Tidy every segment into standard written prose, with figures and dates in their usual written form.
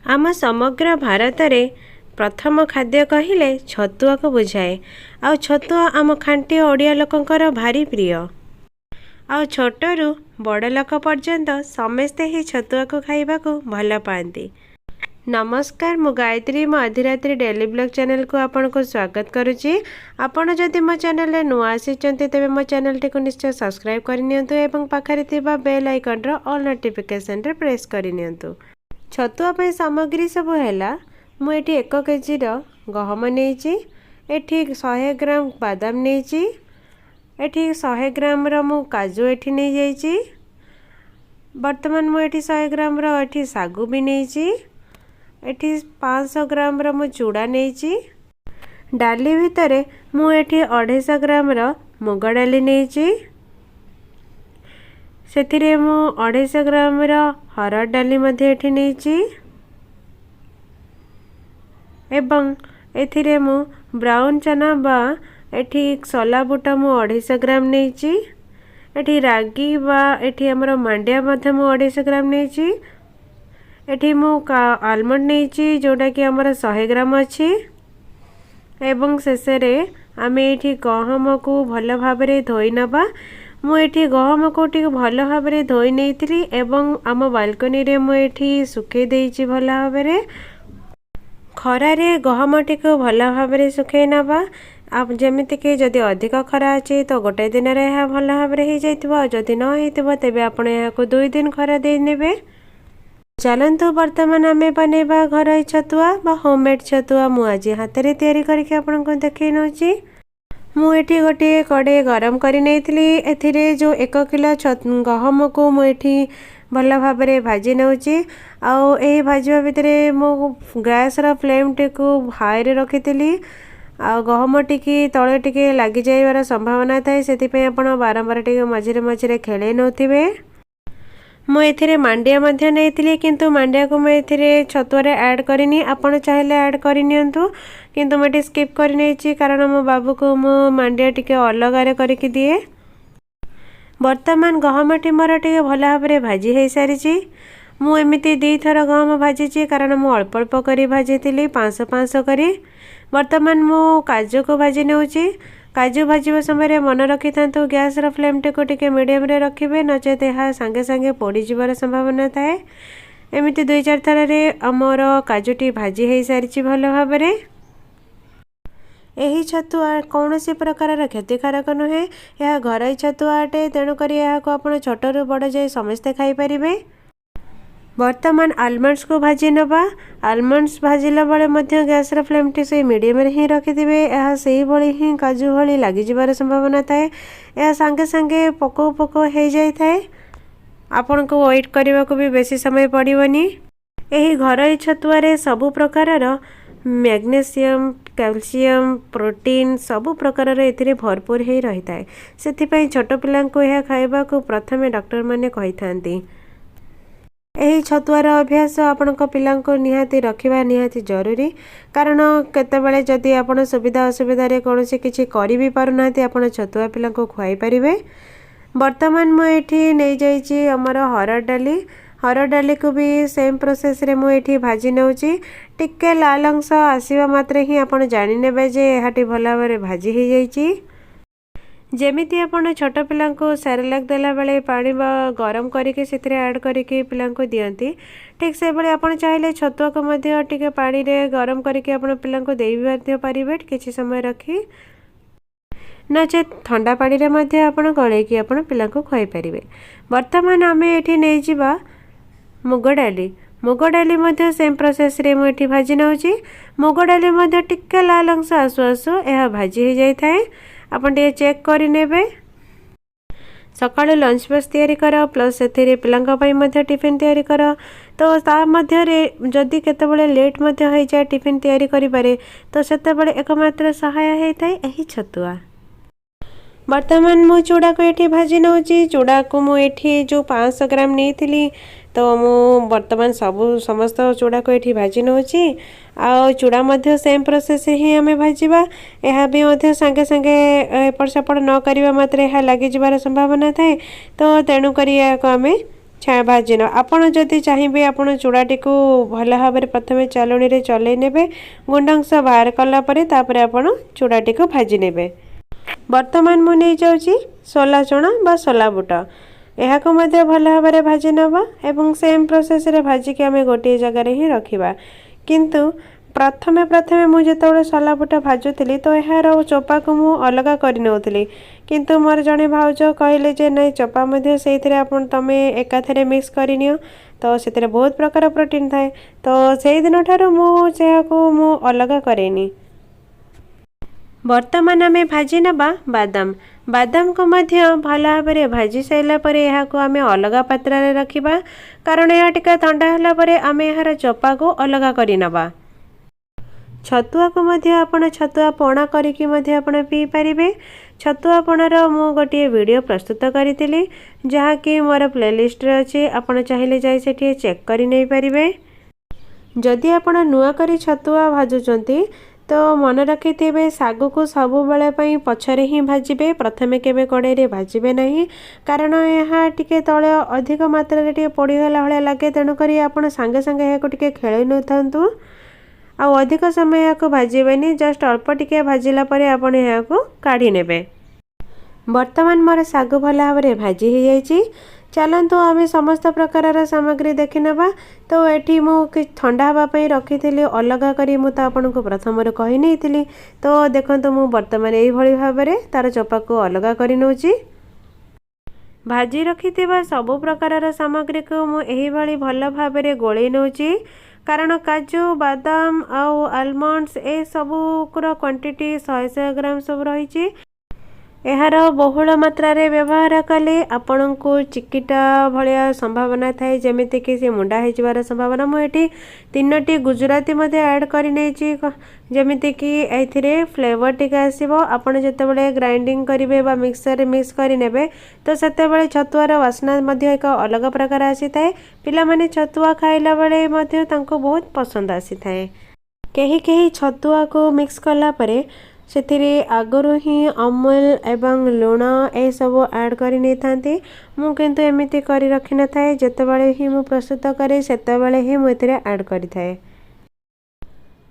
ଆମ ସମଗ୍ର ଭାରତରେ ପ୍ରଥମ ଖାଦ୍ୟ କହିଲେ ଛତୁଆକୁ ବୁଝାଏ। ଆଉ ଛତୁଆ ଆମ ଖାଣ୍ଟି ଓଡ଼ିଆ ଲୋକଙ୍କର ଭାରି ପ୍ରିୟ। ଆଉ ଛୋଟରୁ ବଡ଼ ଲୋକ ପର୍ଯ୍ୟନ୍ତ ସମସ୍ତେ ହିଁ ଛତୁଆକୁ ଖାଇବାକୁ ଭଲ ପାଆନ୍ତି। ନମସ୍କାର, ମୁଁ ଗାୟତ୍ରୀ, ମୋ ଅଧିରାତ୍ରି ଡେଲି ବ୍ଲଗ୍ ଚ୍ୟାନେଲକୁ ଆପଣଙ୍କୁ ସ୍ୱାଗତ କରୁଛି। ଆପଣ ଯଦି ମୋ ଚ୍ୟାନେଲରେ ନୂଆ ଆସିଛନ୍ତି, ତେବେ ମୋ ଚ୍ୟାନେଲଟିକୁ ନିଶ୍ଚୟ ସବସ୍କ୍ରାଇବ୍ କରିନିଅନ୍ତୁ ଏବଂ ପାଖରେ ଥିବା ବେଲ୍ ଆଇକନ୍ର ଅଲ୍ ନୋଟିଫିକେସନରେ ପ୍ରେସ୍ କରିନିଅନ୍ତୁ। ଛତୁଆ ପାଇଁ ସାମଗ୍ରୀ ସବୁ ହେଲା, ମୁଁ ଏଠି 1 କେଜିର ଗହମ ନେଇଛି, ଏଠି 100 ଗ୍ରାମ ବାଦାମ ନେଇଛି, ଏଠି 100 ଗ୍ରାମର ମୁଁ କାଜୁ ଏଠି ନେଇଯାଇଛି। ବର୍ତ୍ତମାନ ମୁଁ ଏଠି 100 ଗ୍ରାମର ଏଠି ଶାଗୁ ବି ନେଇଛି। ଏଠି 500 ଗ୍ରାମର ମୁଁ ଚୁଡ଼ା ନେଇଛି। ଡାଲି ଭିତରେ ମୁଁ ଏଠି 250 ଗ୍ରାମର ମୁଗ ଡାଲି ନେଇଛି। ସେଥିରେ ମୁଁ 250 ଗ୍ରାମର ହରଡ଼ ଡାଲି ମଧ୍ୟ ଏଠି ନେଇଛି ଏବଂ ଏଥିରେ ମୁଁ ବ୍ରାଉନ୍ ଚନା ବା ଏଠି ସୋଲା ବୁଟ ମୁଁ 250 ଗ୍ରାମ ନେଇଛି। ଏଠି ରାଗି ବା ଏଠି ଆମର ମାଣ୍ଡିଆ ମଧ୍ୟ ମୁଁ 250 ଗ୍ରାମ ନେଇଛି। ଏଠି ମୁଁ ଆଲମଣ୍ଡ ନେଇଛି, ଯେଉଁଟାକି ଆମର 100 ଗ୍ରାମ ଅଛି। ଏବଂ ଶେଷରେ ଆମେ ଏଇଠି ଗହମକୁ ଭଲ ଭାବରେ ଧୋଇ ନେବା। ମୁଁ ଏଠି ଗହମକୁ ଟିକେ ଭଲ ଭାବରେ ଧୋଇ ନେଇଥିଲି ଏବଂ ଆମ ବାଲକୋନିରେ ମୁଁ ଏଠି ଶୁଖେଇ ଦେଇଛି। ଭଲ ଭାବରେ ଖରାରେ ଗହମଟିକୁ ଭଲ ଭାବରେ ଶୁଖେଇ ନେବା। ଆଉ ଯେମିତିକି ଯଦି ଅଧିକ ଖରା ଅଛି ତ ଗୋଟେ ଦିନରେ ଏହା ଭଲ ଭାବରେ ହେଇଯାଇଥିବ, ଆଉ ଯଦି ନ ହେଇଥିବ ତେବେ ଆପଣ ଏହାକୁ 2 ଦିନ ଖରା ଦେଇ ନେବେ। ଚାଲନ୍ତୁ, ବର୍ତ୍ତମାନ ଆମେ ବନେଇବା ଘରୋଇ ଛତୁଆ ବା ହୋମମେଡ଼୍ ଛତୁଆ। ମୁଁ ଆଜି ହାତରେ ତିଆରି କରିକି ଆପଣଙ୍କୁ ଦେଖେଇ ନେଉଛି। ମୁଁ ଏଠି ଗୋଟିଏ କଡ଼େଇ ଗରମ କରି ନେଇଥିଲି। ଏଥିରେ ଯେଉଁ 1 କିଲୋ ଗହମକୁ ମୁଁ ଏଠି ଭଲ ଭାବରେ ଭାଜି ନେଉଛି। ଆଉ ଏହି ଭାଜିବା ଭିତରେ ମୁଁ ଗ୍ୟାସ୍ର ଫ୍ଲେମ୍ଟିକୁ ହାଇରେ ରଖିଥିଲି। ଆଉ ଗହମ ଟିକେ ତଳେ ଟିକେ ଲାଗିଯାଇବାର ସମ୍ଭାବନା ଥାଏ, ସେଥିପାଇଁ ଆପଣ ବାରମ୍ବାର ଟିକେ ମଝିରେ ମଝିରେ ଖେଳେଇ ନେଉଥିବେ। ମୁଁ ଏଥିରେ ମାଣ୍ଡିଆ ମଧ୍ୟ ନେଇଥିଲି, କିନ୍ତୁ ମାଣ୍ଡିଆକୁ ମୁଁ ଏଥିରେ ଛତୁଆରେ ଆଡ଼୍ କରିନି। ଆପଣ ଚାହିଁଲେ ଆଡ଼୍ କରିନିଅନ୍ତୁ, କିନ୍ତୁ ମୁଁ ଏଠି ସ୍କିପ୍ କରିନେଇଛି, କାରଣ ମୋ ବାବୁକୁ ମୁଁ ମାଣ୍ଡିଆ ଟିକେ ଅଲଗାରେ କରିକି ଦିଏ। ବର୍ତ୍ତମାନ ଗହମଟି ମୋର ଟିକେ ଭଲ ଭାବରେ ଭାଜି ହେଇସାରିଛି। ମୁଁ ଏମିତି ଦୁଇଥର ଗହମ ଭାଜିଛି, କାରଣ ମୁଁ ଅଳ୍ପ ଅଳ୍ପ କରି ଭାଜିଥିଲି, 500 500 କରି। ବର୍ତ୍ତମାନ ମୁଁ କାଜୁକୁ ଭାଜି ନେଉଛି। କାଜୁ ଭାଜିବା ସମୟରେ ମନେ ରଖିଥାନ୍ତୁ, ଗ୍ୟାସ୍ର ଫ୍ଲେମ୍ଟିକୁ ଟିକେ ମିଡ଼ିୟମରେ ରଖିବେ, ନଚେତ୍ ଏହା ସାଙ୍ଗେ ସାଙ୍ଗେ ପୋଡ଼ିଯିବାର ସମ୍ଭାବନା ଥାଏ। ଏମିତି ଦୁଇ ଚାରି ଥରରେ ଆମର କାଜୁଟି ଭାଜି ହେଇସାରିଛି ଭଲ ଭାବରେ। ଏହି ଛତୁଆ କୌଣସି ପ୍ରକାରର କ୍ଷତିକାରକ ନୁହେଁ। ଏହା ଘରୋଇ ଛତୁଆ ଅଟେ, ତେଣୁକରି ଏହାକୁ ଆପଣ ଛୋଟରୁ ବଡ଼ ଯାଏ ସମସ୍ତେ ଖାଇପାରିବେ। ବର୍ତ୍ତମାନ ଆଲମଣ୍ଡସକୁ ଭାଜି ନେବା। ଆଲମଣ୍ଡସ୍ ଭାଜିଲା ବେଳେ ମଧ୍ୟ ଗ୍ୟାସ୍ର ଫ୍ଲେମ୍ଟି ସେଇ ମିଡ଼ିୟମରେ ହିଁ ରଖିଥିବେ। ଏହା ସେଇଭଳି ହିଁ କାଜୁ ଭଳି ଲାଗିଯିବାର ସମ୍ଭାବନା ଥାଏ। ଏହା ସାଙ୍ଗେ ସାଙ୍ଗେ ପକଉ ପକଉ ହେଇଯାଇଥାଏ। ଆପଣଙ୍କୁ ୱେଟ୍ କରିବାକୁ ବି ବେଶୀ ସମୟ ପଡ଼ିବନି। ଏହି ଘରୋଇ ଛତୁଆରେ ସବୁ ପ୍ରକାରର ମ୍ୟାଗ୍ନେସିୟମ୍, କ୍ୟାଲସିୟମ୍, ପ୍ରୋଟିନ୍ ସବୁ ପ୍ରକାରର ଏଥିରେ ଭରପୁର ହେଇ ରହିଥାଏ। ସେଥିପାଇଁ ଛୋଟ ପିଲାଙ୍କୁ ଏହା ଖାଇବାକୁ ପ୍ରଥମେ ଡକ୍ଟରମାନେ କହିଥାନ୍ତି। ଏହି ଛତୁଆର ଅଭ୍ୟାସ ଆପଣଙ୍କ ପିଲାଙ୍କୁ ନିହାତି ରଖିବା ନିହାତି ଜରୁରୀ, କାରଣ କେତେବେଳେ ଯଦି ଆପଣ ସୁବିଧା ଅସୁବିଧାରେ କୌଣସି କିଛି କରି ବି ପାରୁନାହାନ୍ତି, ଆପଣ ଛତୁଆ ପିଲାଙ୍କୁ ଖୁଆଇ ପାରିବେ। ବର୍ତ୍ତମାନ ମୁଁ ଏଠି ନେଇଯାଇଛି ଆମର ହରଡ଼ ଡାଲି। ହରଡ଼ ଡାଲିକୁ ବି ସେମ୍ ପ୍ରୋସେସ୍ରେ ମୁଁ ଏଠି ଭାଜି ନେଉଛି। ଟିକେ ଲାଲ ଅଂଶ ଆସିବା ମାତ୍ରେ ହିଁ ଆପଣ ଜାଣିନେବେ ଯେ ଏହାଟି ଭଲ ଭାବରେ ଭାଜି ହେଇଯାଇଛି। ଯେମିତି ଆପଣ ଛୋଟ ପିଲାଙ୍କୁ ସେରେଲାକ୍ ଦେଲାବେଳେ ପାଣି ବା ଗରମ କରିକି ସେଥିରେ ଆଡ଼୍ କରିକି ପିଲାଙ୍କୁ ଦିଅନ୍ତି, ଠିକ୍ ସେଭଳି ଆପଣ ଚାହିଁଲେ ଛତୁଆକୁ ମଧ୍ୟ ଟିକେ ପାଣିରେ ଗରମ କରିକି ଆପଣ ପିଲାଙ୍କୁ ଦେଇ ମଧ୍ୟ ପାରିବେ କିଛି ସମୟ ରଖି। ନଚେତ୍ ଥଣ୍ଡା ପାଣିରେ ମଧ୍ୟ ଆପଣ ଗୋଳେଇକି ଆପଣ ପିଲାଙ୍କୁ ଖୁଆଇ ପାରିବେ। ବର୍ତ୍ତମାନ ଆମେ ଏଠି ନେଇଯିବା ମୁଗ ଡାଲି। ମୁଗ ଡାଲି ମଧ୍ୟ ସେମ୍ ପ୍ରୋସେସ୍ରେ ମୁଁ ଏଠି ଭାଜି ନେଉଛି। ମୁଗ ଡାଲି ମଧ୍ୟ ଟିକେ ଲାଲ ଅଂଶ ଆସୁ ଆସୁ ଏହା ଭାଜି ହେଇଯାଇଥାଏ। ଆପଣ ଟିକେ ଚେକ୍ କରିନେବେ। ସକାଳୁ ଲଞ୍ଚ ବକ୍ସ ତିଆରି କର, ପ୍ଲସ୍ ସେଥିରେ ପିଲାଙ୍କ ପାଇଁ ମଧ୍ୟ ଟିଫିନ୍ ତିଆରି କର, ତ ତା ମଧ୍ୟରେ ଯଦି କେତେବେଳେ ଲେଟ୍ ମଧ୍ୟ ହେଇଯାଏ ଟିଫିନ୍ ତିଆରି କରିବାରେ, ତ ସେତେବେଳେ ଏକମାତ୍ର ସହାୟ ହେଇଥାଏ ଏହି ଛତୁଆ। ବର୍ତ୍ତମାନ ମୁଁ ଚୁଡ଼ାକୁ ଏଠି ଭାଜି ନେଉଛି। ଚୁଡ଼ାକୁ ମୁଁ ଏଠି ଯେଉଁ 500 ଗ୍ରାମ ନେଇଥିଲି, ତ ମୁଁ ବର୍ତ୍ତମାନ ସବୁ ସମସ୍ତ ଚୁଡ଼ାକୁ ଏଠି ଭାଜି ନେଉଛି। ଆଉ ଚୁଡ଼ା ମଧ୍ୟ ସେମ୍ ପ୍ରୋସେସ୍ ହିଁ ଆମେ ଭାଜିବା। ଏହା ବି ମଧ୍ୟ ସାଙ୍ଗେ ସାଙ୍ଗେ ଏପଟ ସେପଟ ନ କରିବା ମାତ୍ରେ ଏହା ଲାଗିଯିବାର ସମ୍ଭାବନା ଥାଏ, ତ ତେଣୁକରି ଏହାକୁ ଆମେ ଭାଜି ନେବା। ଆପଣ ଯଦି ଚାହିଁବେ, ଆପଣ ଚୁଡ଼ାଟିକୁ ଭଲ ଭାବରେ ପ୍ରଥମେ ଚାଲୁଣିରେ ଚଲେଇ ନେବେ। ଗୁଣ୍ଡାଂଶ ବାହାର କଲା ପରେ ତାପରେ ଆପଣ ଚୁଡ଼ାଟିକୁ ଭାଜି ନେବେ। ବର୍ତ୍ତମାନ ମୁଁ ନେଇଯାଉଛି ସୋଲା ଚଣା ବା ସୋଲା ବୁଟ। ଏହାକୁ ମଧ୍ୟ ଭଲ ଭାବରେ ଭାଜି ନେବା ଏବଂ ସେମ୍ ପ୍ରୋସେସ୍ରେ ଭାଜିକି ଆମେ ଗୋଟିଏ ଜାଗାରେ ହିଁ ରଖିବା। କିନ୍ତୁ ପ୍ରଥମେ ପ୍ରଥମେ ମୁଁ ଯେତେବେଳେ ସୋଲା ବୁଟ ଭାଜୁଥିଲି, ତ ଏହାର ଚୋପାକୁ ମୁଁ ଅଲଗା କରି ନେଉଥିଲି। କିନ୍ତୁ ମୋର ଜଣେ ଭାଉଜ କହିଲେ ଯେ ନାଇଁ, ଚୋପା ମଧ୍ୟ ସେଇଥିରେ ଆପଣ ତୁମେ ଏକାଥରେ ମିକ୍ସ କରିନିଅ, ତ ସେଥିରେ ବହୁତ ପ୍ରକାର ପ୍ରୋଟିନ୍ ଥାଏ। ତ ସେଇଦିନଠାରୁ ମୁଁ ସେହାକୁ ମୁଁ ଅଲଗା କରେନି। ବର୍ତ୍ତମାନ ଆମେ ଭାଜି ନେବା ବାଦାମ। ବାଦାମକୁ ମଧ୍ୟ ଭଲ ଭାବରେ ଭାଜି ସାରିଲା ପରେ ଏହାକୁ ଆମେ ଅଲଗା ପାତ୍ରରେ ରଖିବା, କାରଣ ଏହା ଟିକେ ଥଣ୍ଡା ହେଲା ପରେ ଆମେ ଏହାର ଚୋପାକୁ ଅଲଗା କରିନେବା। ଛତୁଆକୁ ମଧ୍ୟ ଆପଣ ଛତୁଆ ପଣା କରିକି ମଧ୍ୟ ଆପଣ ପିଇପାରିବେ। ଛତୁଆ ପଣାର ମୁଁ ଗୋଟିଏ ଭିଡ଼ିଓ ପ୍ରସ୍ତୁତ କରିଥିଲି, ଯାହାକି ମୋର ପ୍ଲେଲିଷ୍ଟରେ ଅଛି। ଆପଣ ଚାହିଁଲେ ଯାଇ ସେଠି ଚେକ୍ କରି ନେଇପାରିବେ। ଯଦି ଆପଣ ନୂଆ କରି ଛତୁଆ ଭାଜୁଛନ୍ତି, ତ ମନେ ରଖିଥିବେ, ଶାଗକୁ ସବୁବେଳେ ପାଇଁ ପଛରେ ହିଁ ଭାଜିବେ, ପ୍ରଥମେ କେବେ କଡ଼େଇରେ ଭାଜିବେ ନାହିଁ। କାରଣ ଏହା ଟିକେ ତଳେ ଅଧିକ ମାତ୍ରାରେ ଟିକେ ପୋଡ଼ିଗଲା ଭଳିଆ ଲାଗେ। ତେଣୁକରି ଆପଣ ସାଙ୍ଗେ ସାଙ୍ଗେ ଏହାକୁ ଟିକେ ଖେଳେଇ ନେଉଥାନ୍ତୁ ଆଉ ଅଧିକ ସମୟ ଏହାକୁ ଭାଜିବେନି। ଜଷ୍ଟ ଅଳ୍ପ ଟିକେ ଭାଜିଲା ପରେ ଆପଣ ଏହାକୁ କାଢ଼ି ନେବେ। ବର୍ତ୍ତମାନ ମୋର ଶାଗ ଭଲ ଭାବରେ ଭାଜି ହେଇଯାଇଛି। ଚାଲନ୍ତୁ ଆମେ ସମସ୍ତ ପ୍ରକାରର ସାମଗ୍ରୀ ଦେଖିନେବା। ତ ଏଠି ମୁଁ ଥଣ୍ଡା ହେବା ପାଇଁ ରଖିଥିଲି ଅଲଗା କରି, ମୁଁ ତ ଆପଣଙ୍କୁ ପ୍ରଥମରୁ କହିନେଇଥିଲି। ତ ଦେଖନ୍ତୁ, ମୁଁ ବର୍ତ୍ତମାନ ଏଇଭଳି ଭାବରେ ତା'ର ଚୋପାକୁ ଅଲଗା କରି ନେଉଛି। ଭାଜି ରଖିଥିବା ସବୁ ପ୍ରକାରର ସାମଗ୍ରୀକୁ ମୁଁ ଏହିଭଳି ଭଲ ଭାବରେ ଗୋଳେଇ ନେଉଛି, କାରଣ କାଜୁ, ବାଦାମ ଆଉ ଆଲମଣ୍ଡସ୍ ଏସବୁର କ୍ୱାଣ୍ଟିଟି 100 100 ଗ୍ରାମ ସବୁ ରହିଛି। ଏହାର ବହୁଳ ମାତ୍ରାରେ ବ୍ୟବହାର କଲେ ଆପଣଙ୍କୁ ଚିକିଟା ଭଳିଆ ସମ୍ଭାବନା ଥାଏ, ଯେମିତିକି ସେ ମୁଣ୍ଡା ହେଇଯିବାର ସମ୍ଭାବନା। ମୁଁ ଏଠି ତିନୋଟି ଗୁଜୁରାତି ମଧ୍ୟ ଆଡ଼୍ କରିନେଇଛି, ଯେମିତିକି ଏଥିରେ ଫ୍ଲେଭର୍ ଟିକେ ଆସିବ। ଆପଣ ଯେତେବେଳେ ଗ୍ରାଇଣ୍ଡିଙ୍ଗ କରିବେ ବା ମିକ୍ସରରେ ମିକ୍ସ କରିନେବେ, ତ ସେତେବେଳେ ଛତୁଆର ବାସ୍ନା ମଧ୍ୟ ଏକ ଅଲଗା ପ୍ରକାର ଆସିଥାଏ। ପିଲାମାନେ ଛତୁଆ ଖାଇଲା ବେଳେ ମଧ୍ୟ ତାଙ୍କୁ ବହୁତ ପସନ୍ଦ ଆସିଥାଏ। କେହି କେହି ଛତୁଆକୁ ମିକ୍ସ କଲା ପରେ ସେଥିରେ ଆଗରୁ ହିଁ ଅମୁଲ ଏବଂ ଲୁଣ ଏସବୁ ଆଡ଼୍ କରି ନେଇଥାନ୍ତି। ମୁଁ କିନ୍ତୁ ଏମିତି କରି ରଖିନଥାଏ। ଯେତେବେଳେ ହିଁ ମୁଁ ପ୍ରସ୍ତୁତ କରେ, ସେତେବେଳେ ହିଁ ମୁଁ ଏଥିରେ ଆଡ଼୍ କରିଥାଏ।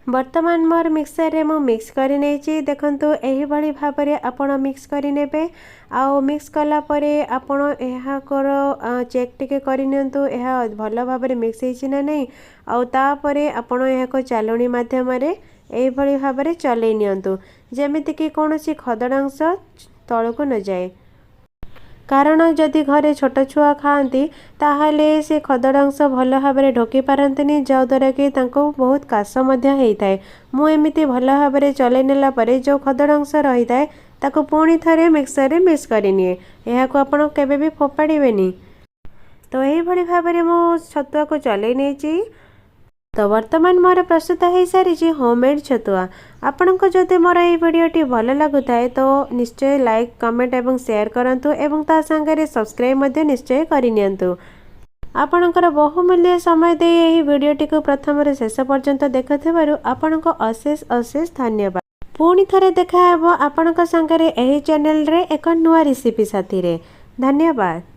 ବର୍ତ୍ତମାନ ମୋର ମିକ୍ସରରେ ମୁଁ ମିକ୍ସ କରିନେଇଛି। ଦେଖନ୍ତୁ, ଏହିଭଳି ଭାବରେ ଆପଣ ମିକ୍ସ କରିନେବେ। ଆଉ ମିକ୍ସ କଲା ପରେ ଆପଣ ଏହାକର ଚେକ୍ ଟିକେ କରିନିଅନ୍ତୁ, ଏହା ଭଲ ଭାବରେ ମିକ୍ସ ହେଇଛି ନା ନାହିଁ। ଆଉ ତାପରେ ଆପଣ ଏହାକୁ ଚାଲୁଣି ମାଧ୍ୟମରେ ଏହିଭଳି ଭାବରେ ଚଲେଇ ନିଅନ୍ତୁ, ଯେମିତିକି କୌଣସି ଖଦଡ଼ାଂଶ ତଳକୁ ନଯାଏ। କାରଣ ଯଦି ଘରେ ଛୋଟ ଛୁଆ ଖାଆନ୍ତି, ତାହେଲେ ସେ ଖଦଡ଼ାଂଶ ଭଲ ଭାବରେ ଢୋକି ପାରନ୍ତିନି, ଯାହାଦ୍ୱାରା କି ତାଙ୍କୁ ବହୁତ କାଶ ମଧ୍ୟ ହେଇଥାଏ। ମୁଁ ଏମିତି ଭଲ ଭାବରେ ଚଲେଇ ନେଲା ପରେ ଯେଉଁ ଖଦଡ଼ାଂଶ ରହିଥାଏ, ତାକୁ ପୁଣି ଥରେ ମିକ୍ସରରେ ମିକ୍ସ କରିନିଏ। ଏହାକୁ ଆପଣ କେବେ ବି ଫୋପାଡ଼ିବେନି। ତ ଏହିଭଳି ଭାବରେ ମୁଁ ଛତୁଆକୁ ଚଲେଇ ନେଇଛି। ତ ବର୍ତ୍ତମାନ ମୋର ପ୍ରସ୍ତୁତ ହୋଇସାରିଛି ହୋମମେଡ଼୍ ଛତୁଆ। ଆପଣଙ୍କୁ ଯଦି ମୋର ଏହି ଭିଡ଼ିଓଟି ଭଲ ଲାଗୁଥାଏ, ତ ନିଶ୍ଚୟ ଲାଇକ୍, କମେଣ୍ଟ ଏବଂ ସେୟାର କରନ୍ତୁ ଏବଂ ତା ସାଙ୍ଗରେ ସବସ୍କ୍ରାଇବ୍ ମଧ୍ୟ ନିଶ୍ଚୟ କରିନିଅନ୍ତୁ। ଆପଣଙ୍କର ବହୁମୂଲ୍ୟ ସମୟ ଦେଇ ଏହି ଭିଡ଼ିଓଟିକୁ ପ୍ରଥମରୁ ଶେଷ ପର୍ଯ୍ୟନ୍ତ ଦେଖୁଥିବାରୁ ଆପଣଙ୍କୁ ଅଶେଷ ଅଶେଷ ଧନ୍ୟବାଦ। ପୁଣି ଥରେ ଦେଖାହେବ ଆପଣଙ୍କ ସାଙ୍ଗରେ ଏହି ଚ୍ୟାନେଲରେ ଏକ ନୂଆ ରେସିପି ସାଥିରେ। ଧନ୍ୟବାଦ।